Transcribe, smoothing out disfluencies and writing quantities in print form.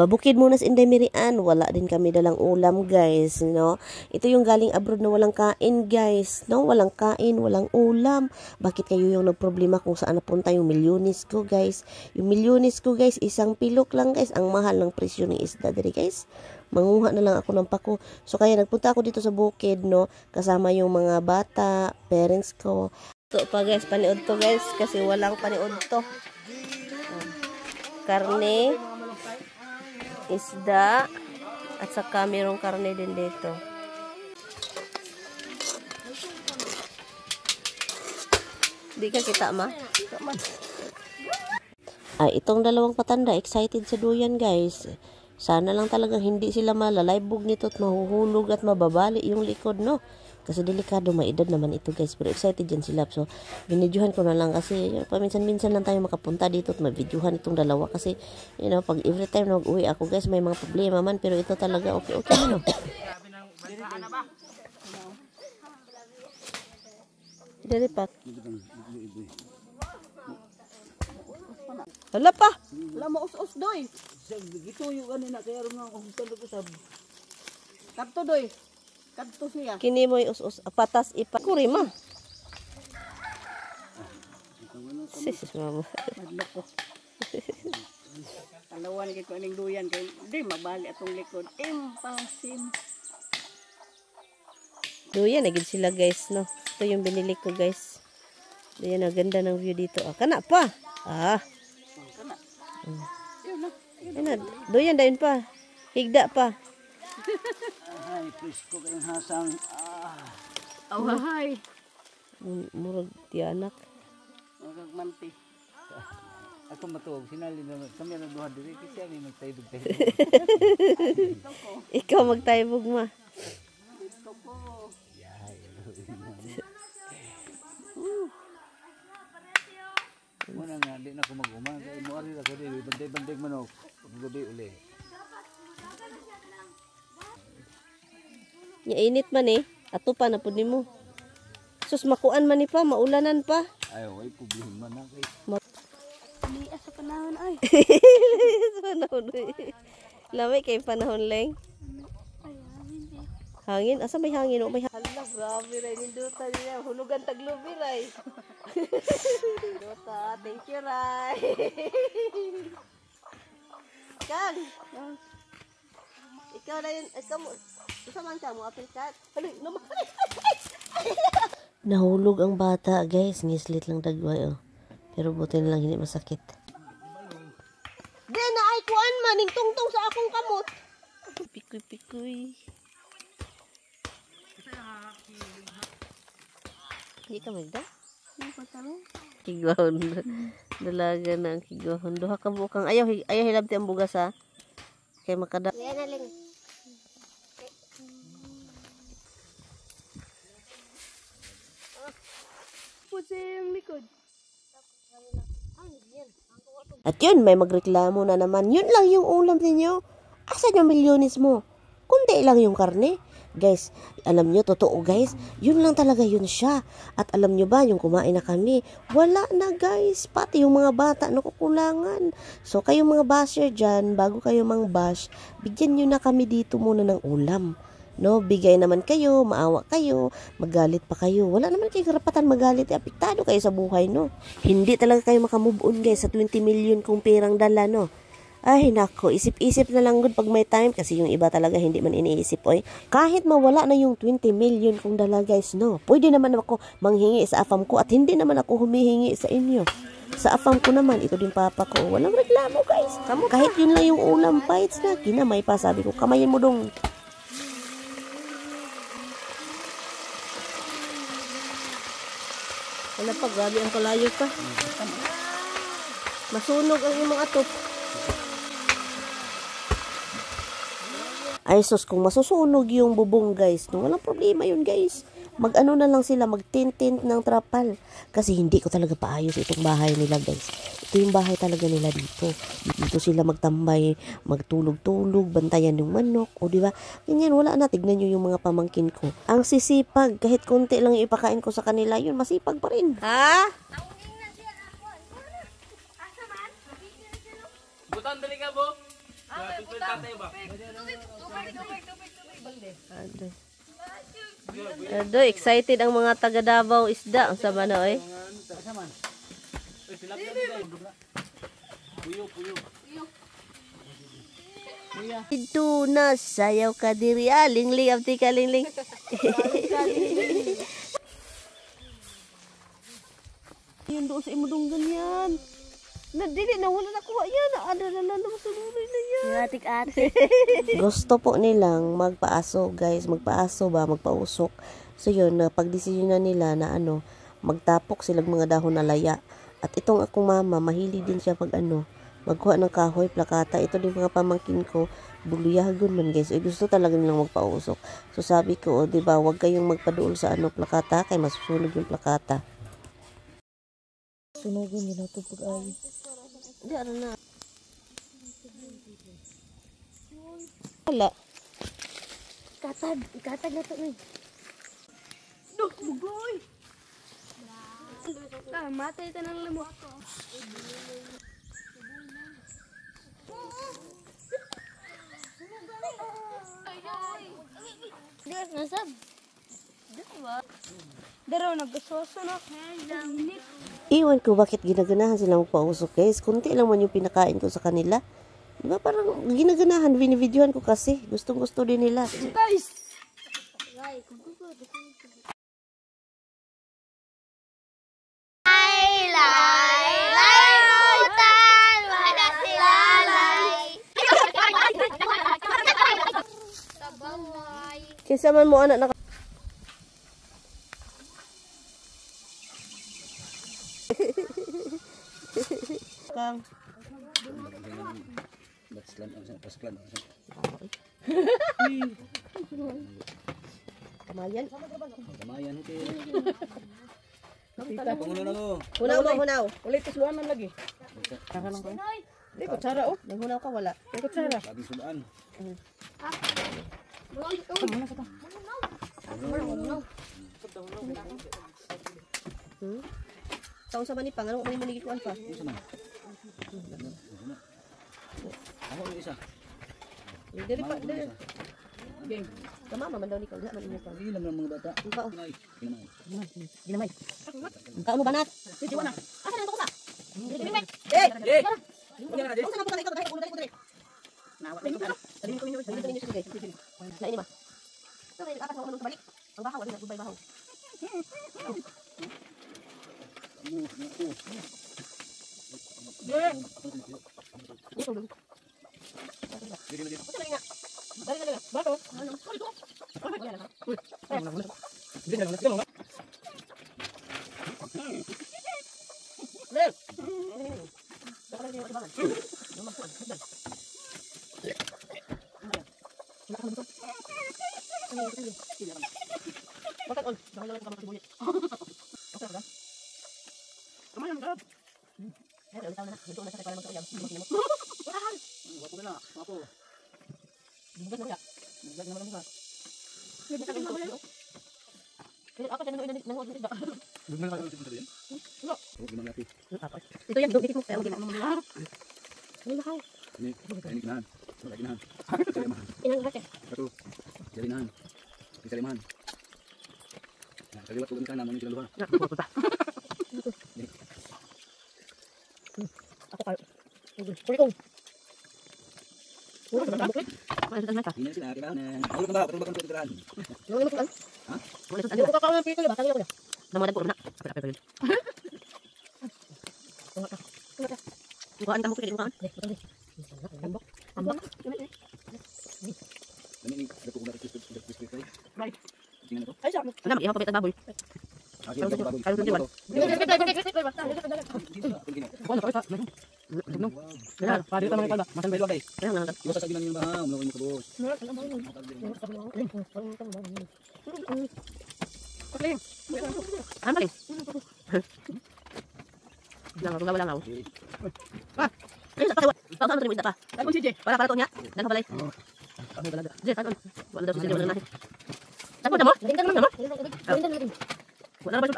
Pabukid muna sa Inday Mirian. Wala din kami dalang ulam, guys, no? Ito yung galing abroad na walang kain, guys, no? Walang kain, walang ulam. Bakit kayo yung nagproblema kung saan napunta yung milyones ko, guys? Yung milyones ko, guys, isang pilok lang, guys. Ang mahal ng presyo ng isda diri, guys. Manguha na lang ako ng pako. So, kaya nagpunta ako dito sa bukid, no? Kasama yung mga bata, parents ko. Ito pa, guys, paniud to, guys. Kasi walang paniud to. Karne, isda, at saka mayroong karne din dito. Di ka kita, ma? Ay, itong dalawang patanda, excited sa duyan, guys. Sana lang talaga hindi sila malalaybog nito at mahuhulog at mababali yung likod, no? Kasi delikado, may edad naman ito, guys. Pero excited yan sila. So, binidyohan ko na lang kasi yun, paminsan-minsan lang tayo makapunta dito at mabidyohan itong dalawa. Kasi, you know, pag every time na mag-uwi ako, guys, may mga problema man. Pero ito talaga, okay, okay, no? Dali pa. Hala pa. Wala mo us-us, doy. Gituyo ganina kaya ron nga akong tandog usab. Kadto, doy. Kadto siya. Kini mo'y us-us patas ipa. Kuri ma. Sis mama. Madloko. Talawan kay ko aning duyan kay di mabali atong likod. Impasin. Duyan na gid sila, guys, no. Ito yung binili ko, guys. Duyan, ang ganda ng view dito. Ah, kana pa. Ah. Kana. Yun na. Ayun na, duyan dayon pa. Higda pa. Ay, presko kayong hasang. Ah, Aw hay. Murag tiyanak. Murag manti. Ako matuog sinali na kami ra duha diri kasi ami magtaybog tayo. Ikaw magtaybog, ma. Dito ko. Muna nga di na ako mag-uma kay mo ari ra ko diri bantay-bantay manok gabi uli. Nya init man eh. Ato pa na pud nimo. Sus, makuan man ni pa, maulanan pa. Ay, way problema na kay. Lias sa panahon ay. Sa panahon eh. Lamay kay panahon leng. Hangin? Asa may hangin? O may hangin. Hala, grabe ray. Ninduta niya. Hulugan taglubi ray. Ninduta. Thank you, Ray. Kang! Ikaw na yun. Ikaw mo. Isa man ka mo. Apple cut. Aloy, naman. Nahulog ang bata, guys. Ngislit lang dagway, oh. Pero buti na lang hindi masakit. Di na ay kuan man ning tungtong sa akong kamot. Pikoy pikoy. Hindi ka magda? Kigwahon. Dalaga na ang kigwahon. Duha ka bukang. Ayaw, ayaw hilabti ang bugas, ha. Kay makada. Pusi yung likod. At yun, may magreklamo na naman. Yun lang yung ulam ninyo. Asan yung milyones mo? Kundi lang yung karne. Guys, alam nyo, totoo guys, yun lang talaga yun siya. At alam nyo ba, yung kumain na kami, wala na guys. Pati yung mga bata, nakukulangan. So, kayong mga basher dyan, bago kayo mang bash, bigyan nyo na kami dito muna ng ulam. No, bigay naman kayo, maawa kayo, magalit pa kayo. Wala naman kayong karapatan magalit, eh, apektado kayo sa buhay, no. Hindi talaga kayo makamove on guys sa 20 million kung perang dala, no. Ay, nako, isip-isip na lang good pag may time kasi yung iba talaga hindi man iniisip, oy. Kahit mawala na yung 20 million kong dala, guys, no. Pwede naman ako manghingi sa afam ko at hindi naman ako humihingi sa inyo. Sa afam ko naman, ito din papa ko. Walang reklamo, guys. Kahit yun lang yung ulam, bites na. Kinamay pa, sabi ko, kamayin mo dong. Wala pa, grabe ang kalayo pa. Masunog ang imong atop. Ay sus, kung masusunog yung bubong guys, no, walang problema yun guys. Mag-ano na lang sila, mag-tint-tint ng trapal. Kasi hindi ko talaga paayos itong bahay nila guys. Ito yung bahay talaga nila dito. Dito sila magtambay, magtulog-tulog, bantayan yung manok, o di ba? Ganyan, wala na. Tignan nyo yung mga pamangkin ko. Ang sisipag, kahit konti lang yung ipakain ko sa kanila, yun, masipag pa rin. Ha? Butan dali ka bo. Adoy. Adoy, excited ang mga taga Davao isda. Ang sama na oy. Ito na, sayaw ka diri. Ah, lingling, abti ka lingling. Yan doon sa imudong ganyan. Nadili na, wala nakuha yan. Ano na na, masunurin na yan. Atik-atik. Gusto po nilang magpaaso, guys. Magpaaso ba? Magpausok. So yun, napagdesisyon na nila na ano, magtapok silang mga dahon na laya. At itong akong mama, mahilig din siya pag ano, magkuha ng kahoy, plakata. Ito din mga pamangkin ko, buluyagon man guys. Eh, gusto talaga nilang magpausok. So sabi ko, o, di ba, wag kayong magpaduol sa ano, plakata, kay masusunog yung plakata. Sunugin din nato pag ay. Di, ano na. Wala. Katag, katag na to eh. Bugoy. Matay ta ng lamok. Nasab. Daro nagsoso na. Iwan ko bakit ginaganahan sila magpausok guys. Kunti lang man yung pinakain ko sa kanila. Di ba parang ginaganahan, binivideohan ko kasi. Gustong gusto din nila. Guys. Lay, lay, rutan, wala si Lalay. Kinsa man mo anak na Kang. Kamayan. Kamayan hotel. Pangulo na mo. Hunaw mo, hunaw. Ulit tusluan man lagi. Di kutsara oh. Naghunaw ka wala. Di kutsara. Labing sulaan. Taon sa man ni pang ano man manigi kuan pa. Isa man. Ako yung isa. Dili pa dili. Game. Kamama man daw ni kau, man inyo pa. Ilam ng mga bata. Ang pao. Ay, kinamay. Ginamay. Ang kao mo banat. Asa na ito ko sa? Eh! Eh! Unsa na po ka ikaw dahil ulo dali ko dali. Dali ko ninyo sige. Na ini ma. Ito may apat na ulo balik. Ang bahaw ano goodbye bahaw. Wapo na. Wapo. Ito yan, dito mo. Pero Ini, ini kinahan. Wala kinahan. Inang hake. Satu. Jalinahan. Isalimahan. Nah, kaliwat tugan ka naman yung silang duha. Ako kayo. Kulikong. Hindi na sila, kailangan na. Mahulog na ba? Patulog ba kang tutirahan? Ha? Dami ni, dako ko na crispy fry. Tingnan na to. Ah, sige, baboy. Baboy. Iwas sa ginang yung baha, umuwi mo kabos. Wala na ba?